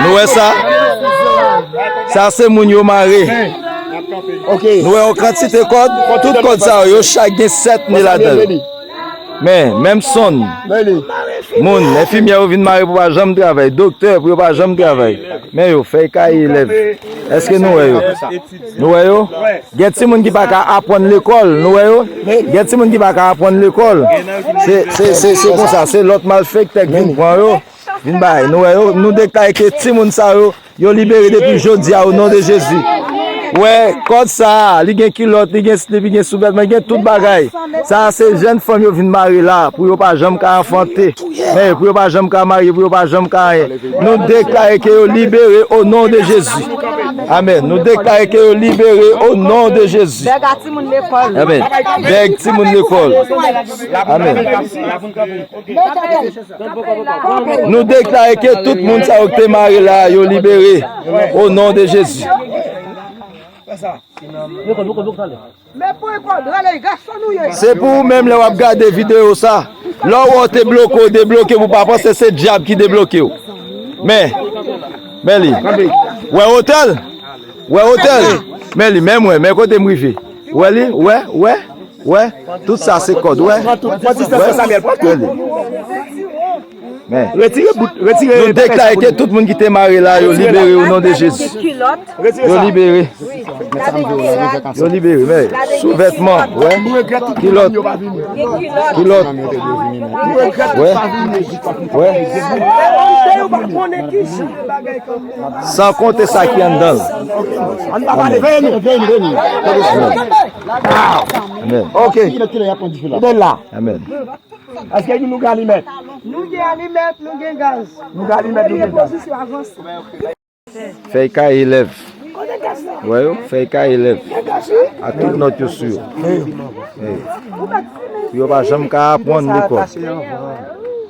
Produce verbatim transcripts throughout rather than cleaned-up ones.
Nou wè sa? Sa se moun yo mare. Nou wè yon kantite kòd. Tout kòd sa yo, yo chak gen sèt ne ladan yo. Men, menm sonn. Moun, enfimyè yo vin mare pou pa janm travay. Doktè pou yo pa janm travay. Men yo, fèy kaye lèv. Èske nou wè yo? Nou wè yo? Gen timoun ki pa ka aprann lekòl, nou wè yo? Gen timoun ki pa ka aprann lekòl. Se, se, se, se konsa, se lòt malfektè k vin pran yo, vin bay. Nou wè yo? Nou deklare ke timoun sa yo, yo libere depi jodi a, o non de Jezi. Wè, kòd sa a, li gen kilòt, li gen slip, li gen souvètman, li gen tout bagay. Sa a se jèn fanm yo vin mare la, pou yo pa janm ka anfante. Men, pou yo pa janm ka marye, pou yo pa janm ka anyen. Nou deklare ke yo libere o non de Jezi. Amèn. Nou deklare ke yo libere o non de Jezi. Bèg a timoun lekòl. Amèn. Bèg timoun lekòl. Amèn. Nou deklare ke tout moun sa yo ki te mare la, yo libere. O non de Jezi. Men pou ekò, rele gason nou ye. Se pou ou menm lè w ap gade videyo sa. Lè w wè w te bloke, w debloke, ou pa panse se dyab ki debloke w. Men, men li. Wè otè l? Wè otè l? Men li, men mwen, men kote m rive. Wè li, wè, wè, wè. Tout sa se kòd, wè. Wè, wè li. Men. Retire bout, retire. Nou deklare ke tout moun ki te mare la, yo libere o non de Jezi. Yo libere. Yo libere, men. Souvètman, wè. Kilòt. Kilòt. Wè. Wè. San konte sa ki anndan l. Amèn. Amèn. Amèn. Èske nou gen alimèt? Nou gen alimèt, nou gen gaz. Nou gen alimèt, nou gen gaz. Fèy kaye lèv. Wè yo, fèy kaye lèv. A tout nòt yo sou yo. Wi. Pou yo pa janm ka aprann lekòl.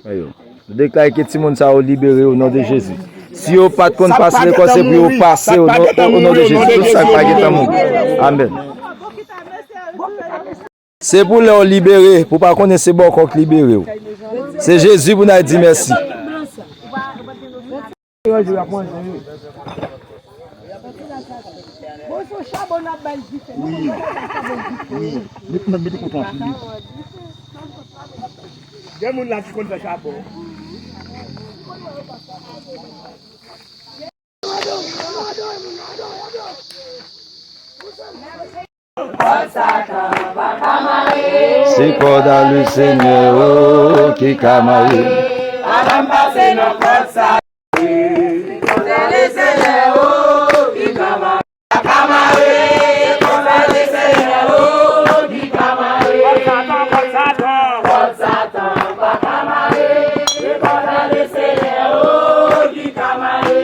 Wè yo. Nou deklare ke timoun sa yo libere o non de Jezi. Si yo pa t konn pase lekòl, se pou yo pase o non, o non de Jezi. Tout sa k pa gentan mouri. Amèn. Se pou lè w libere, pou w pa konnen se bòkò k libere w. Se Jezi pou n al di mèsi. Wi. Wi. Mete, mete, mete kontan. Gen moun la ki konn fè chabon. Se kòd a Lesenyè, oh, ki ka mare. Avan m pase nan kòd sa. Se kòd a Lesenyè, oh, ki ka mare. Pa ka mare. Se kòd a Lesenyè, oh, ki ka mare. Kòd Satan, kòd Satan. Kòd Satan, pa ka mare. Se kòd a Lesenyè, oh, ki ka mare.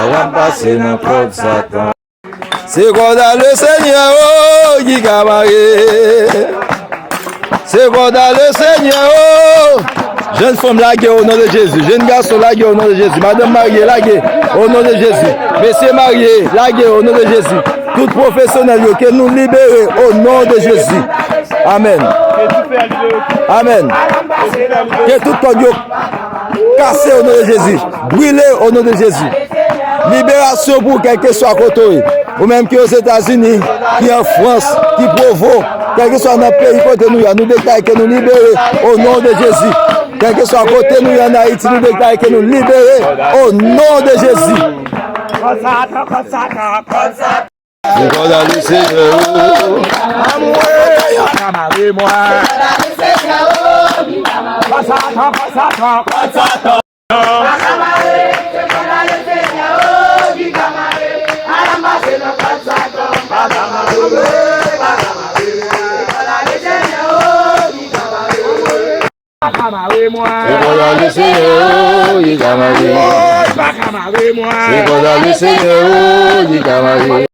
Avan m pase nan kòd Satan. Se kòd a Lesenyè, oh, ki ka mare. Se kòd a Lesenyè, oh. Jèn fanm lage o non de Jezi. Jèn gason lage o non de Jezi. Madanm marye lage o non de Jezi. Mesye marye lage o non de Jezi. Tout pwofesyonèl yo ke nou libere o non de Jezi. Amèn. Amèn. Ke tout kòd yo kase o non de Jezi. Brile o non de Jezi. Liberasyon pou ou kèlkeswa kote w ye. Ou menm ki Ozetazini, ki an Frans, ki Pwovo, kèlkeswa nan peyi kote nou ye, nou deklare ke nou libere o non de Jezi. Kèlkeswa kote nou ye an Ayiti, nou deklare ke nou libere o non de Jezi. Se kòd a Lesenyè, oh. Anmwey, pa ka mare mwen. Kòd Satan, kòd Satan, kòd Satan. Pa ka mare mwen. Se kòd a Lesenyè, oh, ki ka mare. Pa ka mare mwen. Se kòd a Lesenyè, oh, ki ka mare.